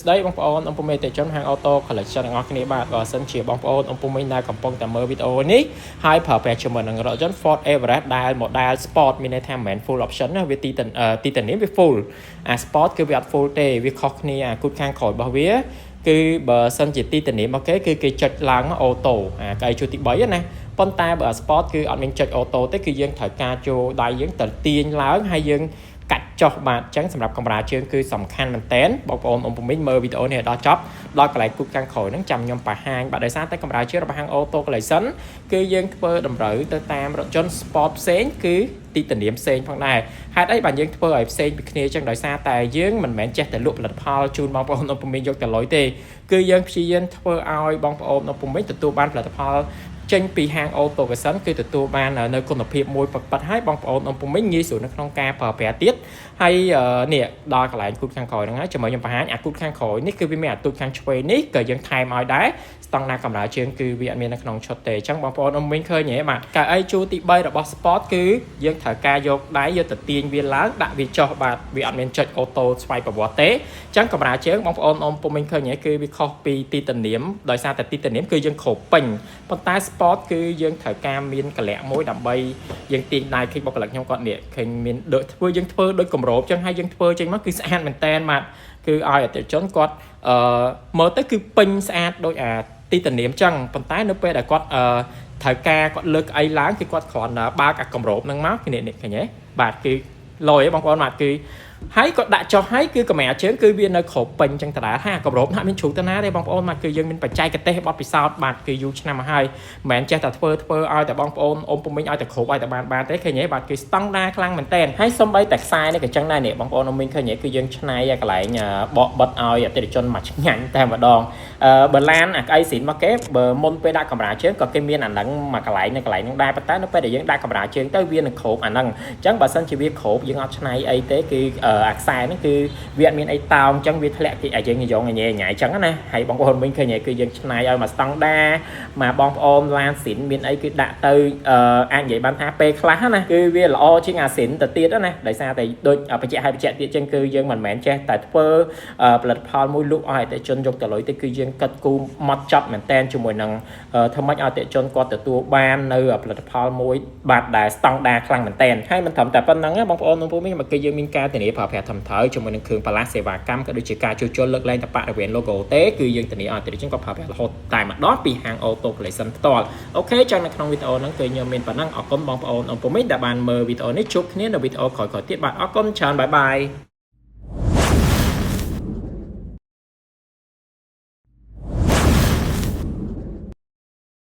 ស្ដីបងប្អូនអំពុំមេតិជនហាង Auto Collection ទាំងអស់គ្នាបាទបើសិនជាបងប្អូនអំពុំមេដែលកំពុងតែមើលវីដេអូនេះហើយប្រើប្រាស់ជាមួយនឹងរថយន្ត Ford Everest ដែល model Sport មានន័យថាមិនមែន full option ណាវាទីតាទីតានេះវា full អា Sport គឺវាអត់ full ទេវាខុសគ្នាអាគូតខាងក្រោយរបស់វាគឺបើសិនជាទីតានេះមកគេគឺគេចុចឡើងមក auto អាកៅអីជួរទី3ណាប៉ុន្តែបើអា Sport គឺអត់មានចុច auto ទេគឺយើងត្រូវការចូលដៃយើងទៅទាញឡើងហើយយើងកាច់ចុះបាទអញ្ចឹងសម្រាប់កម្រាលជើងគឺសំខាន់មែនតែនបងប្អូនអ៊ំពមីងមើលវីដេអូនេះឲ្យដល់ចប់ដល់កន្លែងគូតខាងក្រោយហ្នឹងចាំខ្ញុំបង្ហាញបាទដោយសារតែកម្រាលជើងរបស់ហាង Auto Collection គឺយើងធ្វើតម្រូវទៅតាមរថយន្ត Sport ផ្សេងគឺទីតានាមផ្សេងផងដែរហេតុអីបានយើងធ្វើឲ្យផ្សេងពីគ្នាអញ្ចឹងដោយសារតែយើងមិនមែនចេះតែលក់ផលិតផលជូនបងប្អូនអ៊ំពមីងយកតែលុយទេគឺយើងព្យាយាមធ្វើឲ្យបងប្អូនអ៊ំពមីងទទួលបានផលិតផលចេញពីហាង Auto Collection គឺទទួលបាននៅគុណភាពមួយពិតៗហើយបងប្អូនអ៊ំពមីងងាយស្រួលនៅក្នុងការប្រើប្រាស់ទៀតហើយនេះដល់កន្លែងគូតខាងក្រោយហ្នឹងហើយចាំមើលខ្ញុំបង្ហាញអាគូតខាងក្រោយនេះគឺវាមានអាទូចខាងឆ្វេងនេះក៏យើងថែមឲ្យដែរស្តង់ដារកម្រាលជើងគឺវាអត់មាននៅក្នុងឈុតទេអញ្ចឹងបងប្អូនអ៊ំមីងឃើញទេបាទកៅអីជួរទី3របស់ Sport គឺយើងត្រូវការយកដៃយកទៅទាញវាឡើងដាក់វាចុះបាទវាអត់មានចុច auto ស្វ័យប្រវត្តិទេអញ្ចឹងកម្រាលជើងបងប្អូនអ៊ំពុំមីងឃើញទេគឺវាខុសពីទីតានាមដោយសារតែទីតានាមគឺយើងគ្រប់ពេញប៉ុន្តែ Sport គឺយើងត្រូវការមានកលៈមួយដើម្បីយើងទាញដៃឃើញបុគ្គលិកខ្ញុំគាត់នេះឃើញមានដូចធ្វើយើងធ្វើដូចគម្របអញ្ចឹងហើយយើងធ្វើចេញមកគឺស្អាតមែនតែនបាទគឺឲ្យអតិថិជនគាត់អឺមើលទៅគឺពេញស្អាតដូចអាទីតានាមអញ្ចឹងប៉ុន្តែនៅពេលដែលគាត់អឺត្រូវការគាត់លើកអីឡើងគឺគាត់គ្រាន់តែបើកអាគម្របហ្នឹងមកគឺនេះនេះឃើញទេបាទគឺលយបងប្អូនបាទគឺហើយគាត់ដាក់ចុះហើយគឺកម្រាលជើងគឺវានៅគ្រប់ពេញចឹងដដែលហាកម្របហាក់មានជ្រូកទៅណាទេបងប្អូនបាទគឺយើងមានបច្ចេកទេសបទពិសោធន៍បាទគឺយូរឆ្នាំមកហើយមិនមែនចេះតែធ្វើធ្វើឲ្យតែបងប្អូនអ៊ំពុំមិញឲ្យតែគ្រប់ឲ្យតែបានបានទេឃើញទេបាទគឺស្តង់ដាខ្លាំងមែនតើហើយសំបីតែខ្សែនេះក៏ចឹងដែរនេះបងប្អូនអ៊ំមិញឃើញទេគឺយើងឆ្នៃឲ្យកន្លែងបកបិទឲ្យអតិថិជនមកឆ្ងាញ់តែម្ដងអឺបើឡានអាក្អីស៊ីនមកគេបើមុនពេលដាក់កម្រាលជើងក៏គេមានអាហ្នឹងមកកន្លែងនៅកន្លែងហ្នឹងដែរប៉ុន្តែនៅពេលដែលយើងដាក់កម្រាលជើងទៅវានឹងគ្របអាហ្នឹងអញ្ចឹងបើសិនជាវាគ្របយើងអត់ឆ្នៃអីទេគឺអាខ្សែហ្នឹងគឺវាអត់មានអីតោងអញ្ចឹងវាធ្លាក់ទីឲ្យយើងញយងញ៉ៃញ៉ៃអញ្ចឹងណាហើយបងប្អូនវិញឃើញគឺយើងឆ្នៃឲ្យមកស្តង់ដាមកបងប្អូនឡានស៊ីនមានអីគឺដាក់ទៅអាចនិយាយបានថាពេលខ្លះណាគឺវាល្អជាងអាស៊ីនទៅទៀតណាដោយសារតែដូចបញ្ជាក់ឲ្យបញ្ជាក់ទៀតអញ្ចឹងគឺយើងមិនមែនចេះតែធ្វើផលិតផលមួយលក់ឲ្យអតិថិជនយកទៅលុយទេគឺយើងគិតគូរម៉ត់ចត់មែនតែនជាមួយនឹងធ្វើម៉េចឲ្យអតិថិជនគាត់ទទួលបាននៅផលិតផលមួយបាទដែលស្តង់ដាខ្លាំងមែនតែនហើយមិនត្រឹមតែប៉ុណ្្នឹងទេបងប្អូនបងប្អូននេះមកគឺយើងមានការធានាប្រើប្រាស់ត្រឹមត្រូវជាមួយនឹងគ្រឿងបន្លាស់សេវាកម្មក៏ដូចជាការជួសជុលលើកលែងតែបរិវេណ logo ទេគឺយើងធានាឲ្យអតិថិជនគាត់ប្រើប្រាស់រហូតតែម្ដងពីហាង Auto Collection ផ្ទាល់OK ចឹងនៅក្នុងវីដេអូហ្នឹងគឺខ្ញុំមានប៉ុណ្ណឹងអរគុណបងប្អូនអរគុណមីដែលបានមើលវីដេអូនេះជួបគ្នានៅវីដេអូក្រោយៗទៀតបាទអរគុណច្រើន bye bye.